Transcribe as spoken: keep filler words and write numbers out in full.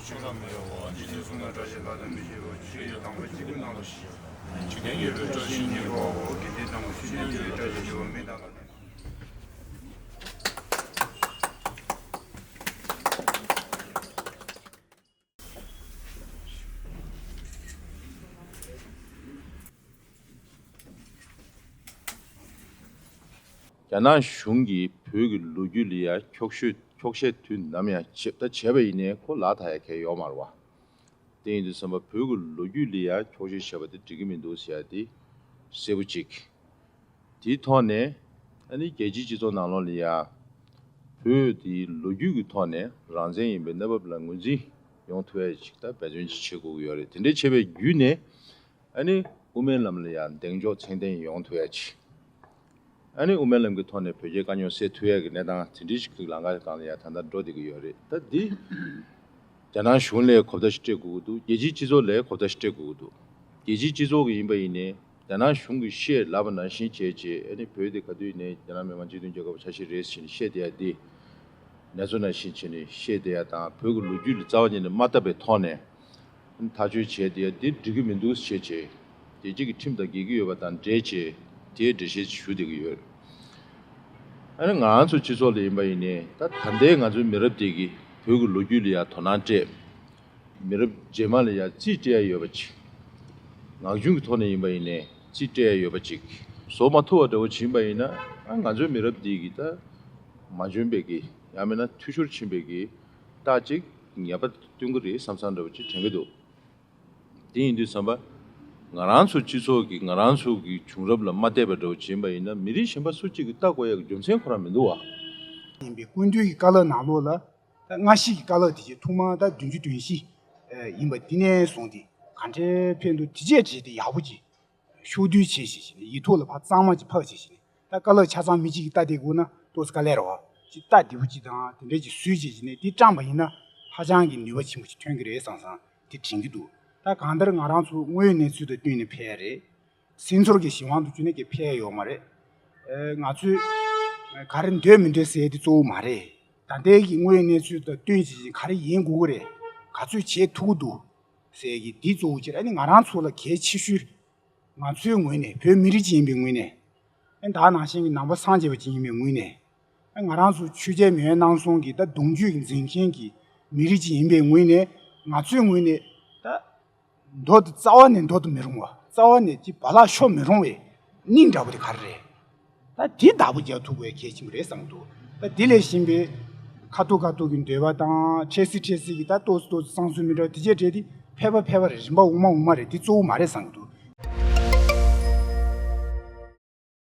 ཆོས་ལ་མི་རོ། འཇིག་རྟེན་གསུམ་ན་བཀྲ་ཤིས་ལྷ་དང་མི་ཞེས་པ། ཆོས་ཀྱི་དང་པོ་གཅིག་པུ་ནང་ལ་ཞེས། འཇིག་རྟེན་ཡོད་པའི་བཀྲ་ཤིས་ཉེར་པའོ། དགེ་འདུན་དང་པོ་ཆོས་ཉན་ཐོས་ཀྱི་བཀྲ་ཤིས་ཞེས་པ་མི་དང་པོ། རྒྱ་ནག་གཞུང་གིས་བོད་ཀྱི་ལོ་རྒྱུས་ལ་ཡ་འཁྱོག་བཤད་འཁྱོག་བཤད་དུས་ནམ་ཡང་བྱེད་ད་བྱས་པ་ཡིན་ནའི་ཁོ་ལག་ཐག་ཡ་གལ་ཡོད་མ་རེད་བ། དེ་ཡིན་དུས་ཙམ་པ་བོད་ཀྱི་ལོ་རྒྱུས་ལ་ཡ་འཁྱོག་བཤད་བྱས་པ་དེ་འགྲིག་གི་མི་འདུག་ཟེར་ཡ་དེ་གསལ་པོ་གཅིག་དེའི་ཐོག་ནས་ཨ་ནི་རྒྱལ་སྤྱིའི་སྤྱི་ཚོགས་ནང་ལོགས་ལ་ཡ་བོད་དེའི་ལོ་རྒྱུས་ཀྱི་ཐོག་ནས་རང་བཙན་ཡིན་པའི་གནས་བབ་ལ་ངོས་འཛིན་ཡོང་ཐུབ་ཡ་ཅིག་ད་འབད་བརྩོན་ཅིག་བྱེད་དགོས་ཀྱི་ཡོད་རེད། དེ་འདྲའི་བྱས་པའི་བརྒྱུད་ནས་ཨ་ནི་དབུ་མའི་ལམ་ལ་ཡང་གདེང་འཇོག་ཚད་ལྡན་ཡོང་ཐུབ་ཡ་ཅིག་ཨ་ནི་དབུ་མའི་ལམ་གྱི་ཐོག་ནས་བོད་རྒྱའི་དཀའ་རྙོག་སེལ་ཐུབ་ཡ་གི་གནས་སྟངས་དེ་འདྲའི་ཞིག་གི་ལམ་ཁ་སྒང་ལ་ཡང་ད་ལྟ་འགྲོ་བསྡད་ཀྱི་ཡོད་རེད། ད་འདི་རྒྱ་ནག་གཞུང་ལ་གོ་བརྡ་ཞིག་སྤྲད་དགོས་ཀྱི་འདུག་རྒྱལ་སྤྱིའི་སྤྱི་ཚོགས་ལ་གོ་བརྡ་ཞིག་སྤྲད་དགོས་ཀྱི་འདུག་རྒྱལ་སྤྱིའི་སྤྱི་ཚོགས་ཀྱི་ཡིན་པ་ཡིན་ནའི་རྒྱ་ནག་གཞུང་གིས་བཤད་ལབ་པ་ནང་བཞིན་བྱས་བྱས་ཨ་ནི་བོད་དེ་ག་དུས་ཡིན་ནའི་རྒྱ་ནག་མི་དམངས་སྤྱི་མཐུན་རྒྱལ་ཁབ་ཆ་ཤས་རེད་ཟེར་ནས་བཤད་བསྡད་ཡ་འདི་ནེ་ཙོ་ནང་བཞིན་བྱས་ནས་བཤད་བསྡད་ཡ་དང་བོད་ཀྱི་ལོ་རྒྱུས་ལ་རྩ་བ་ཉིད་ནས་མ་བལྟ་བའི་ཐོག་ནས། ཐག་གཅོད་བྱས་ཏེ་འདི་འགྲིག་གི་མི་འདུག་ཞེས་བྱས། རྒྱལ་སྤྱི་གི་ཁྲིམས་དང་འགལ་གྱི་ཡོད་པ་དང་འབྲེལ་བྱས་དེའི་འགྲེལ་བཤད་ཞུ་བསྡད་ཀྱི་ཡོད། ཨ་ནི་ང་རང་ཚོ་སྤྱི་ཚོགས་ལ་ཡིན་པ་ཡིན་ནའི་ད་ད་ལྟའི་ང་ཚོའི་མི་རབས་འདི་གིས་བོད་ཀྱི་ལོ་རྒྱུས་ལ་ཡང་དོ་སྣང་སྤྲད། མི་རབས་རྗེས་མ་ལ་ཡང་རྩིས་སྤྲད་ཡ་ཡོད་པ་ཅིག་ངག་རྒྱུན་གྱི་ཐོག་ནས་ཡིན་པ་ཡིན་ནའི་རྩིས་སྤྲད་ཡ་ཡོད་པ་ཅིག་བཟོ་མ་ཐུབ་པ་འདྲ་བོ་ཅིག་ཡིན་པ་ཡིན་ན་ཨ་ང་ཚོའི་མི་རབས་འདི་གིས་ད་མ་འཇོན་པའི་གི་ཡང་མིན་ན་འཐུས་ཤོར་ཕྱིན་པའི་གི་རྟགས་ཅིག་ངེས་པར་སྟོན་གྱི་རེད་བསམ་བསམ་འདྲ་བོ་ཅིག་དྲན་གྱི་འདུག་དེ་ཡིན་དུས་ཙམ་པ། ང་རང་ཚོ་སྤྱི་ཚོགས་ཀྱིས་ང་རང་ཚོ་གི་བྱུང་རབས་ལ་མ་བལྟས་པ་འདྲ་བོ་བྱེད་པ་ཡིན་ན་མི་རིགས་གཞན་པ་སུ་གཅིག་གིས་ལྟ་དགོས་ཡག་གི་རྒྱུ་མཚན་ཁོ་རང་མི་འདུག་བ། ཡིན་པའི་སྐུ་མདུན་གྱི་བཀའ་སློབ་ནང་ལོགས་ལ་ད་སྔ་ཕྱི་གི་བཀའ་སློབ་དེ་བཞིན་ཐུང་མ་ད་བདུན་ཅུ་དོན་བཞི་ཡིན་པ་འདི་ནས་བཟུང་སྟེ་ག་འདྲའི་ཕན་འདུག་དེ་རྗེས་བྲིས་ཏེ་ཡག་པོ་ཅིག་ཕྱོགས་བསྡུས་བྱས་ཤིག་བྱས་ནས་ཡིག་ཐོག་ལ་ཕར་གཙང་མ་ཅིག་ཕབ་བྱས་ཤིག་ནས་ད་བཀའ་སློབ་ཆ་ཚང་མི་གཅིག་གིས་ལྟ་བསྡད་དགོས་ན་ཏོག་ཙམ་དཀའ་ལས་རེད་བ། ཅིག་ལྟ་བདེ་པོ་ཅིག་དང་དེ་འདྲས་ཅིག་བཟོས་བྱས་ཤིག་ནས་དེ་བཀྲམ་པ་ཡིན་ན་ཧ་ཅང་གི་ནུས་པ་ཆེན་པོ་ཅིག་ཐོན་གི་རེད་བསམ་བསམ་དེ་དྲན་གི་འདུག་ད་གང་ལྟར་ང་རང་ཚོ་དངོས་ཡོད་གནས་ཚུལ་དང་བསྟུན་ནས་ཕེབས་ཡ་རེད། སེམས་ཚོར་གྱི་གཞན་དབང་དུ་གྱུར་ནས་ཀྱི་ཕེབས་ཡ་ཡོད་མ་རེད། ཨེ་ང་ཚོས་ག་རེ་འདོད་མི་འདོད་ཟེར་ཡ་དེ་གཙོ་བོ་མ་རེད། ད་ལྟའི་གི་དངོས་ཡོད་གནས་ཚུལ་དང་བསྟུན་བྱས་ཤིག་ག་རེ་ཡིན་དགོས་ཀྱི་རེད། ག་ཚོད་བྱེད་ཐུབ་ཀྱི་འདུག་ཟེར་གྱི་འདི་གཙོ་བོ་ཅིག་རེད། ཨ་ནི་ང་རང་ཚོ་ལ་གལ་ཆེ་ཤོས། ང་ཚོའི་ངོས་ནས་བོད་མི་རིགས་ཅིག་ཡིན་པའི་ངོས་ནས། ཨ་ནི་ད་ནང་བཞིན་གྱི་ནང་པ་སངས་རྒྱས་པ་ཅིག་ཡིན་པའི་ངོས་ནས། ཨ་ང་རང་ཚོ་ཆོས་རྒྱལ་མེས་དབོན་རྣམ་གསུམ་གྱི་ད་གདུང་རྒྱུད་ཀྱི་འཛིན་མཁན་གྱི་མི་རིགས་ཅིག་ཡིན་པའི་ངོས་ནས་ང་ཚོའི་ངོས་ནས་ད་མདོ་དེ་རྩ་བ་ནས་མདོ་དེ་མི་རུང་བ། རྩ་བ་ནས་ཅིག་བ་ལག་ཤོར་མི་རུང་བའི་སྙིང་འདྲ་པོ་དེ་ག་རེ་རེད། ད་དེ་བདག་པོ་རྒྱག་ཐུབ་དགོས་གལ་ཆེན་པོ་རེད་བསམ་གྱི་འདུག་ད་དེ་ལས་གཞན་པའི་ཁ་ཐུག་ཁ་ཐུག་གི་འདོད་པ་དང་འཕྲལ་སེལ་འཕྲལ་སེལ་གྱི་ད་ཏོག་ཙམ་ཏོག་ཙམ་བསམ་ཚུལ་མི་འདྲ་བ་དེ་བྱས་བྲལ་ཏེ་ཕལ་པ་ཕལ་པ་རེད། རིམ་པ་འོག་མ་འོག་མ་རེད། དེ་གཙོ་བོ་མ་རེད་བསམ་གྱི་འདུག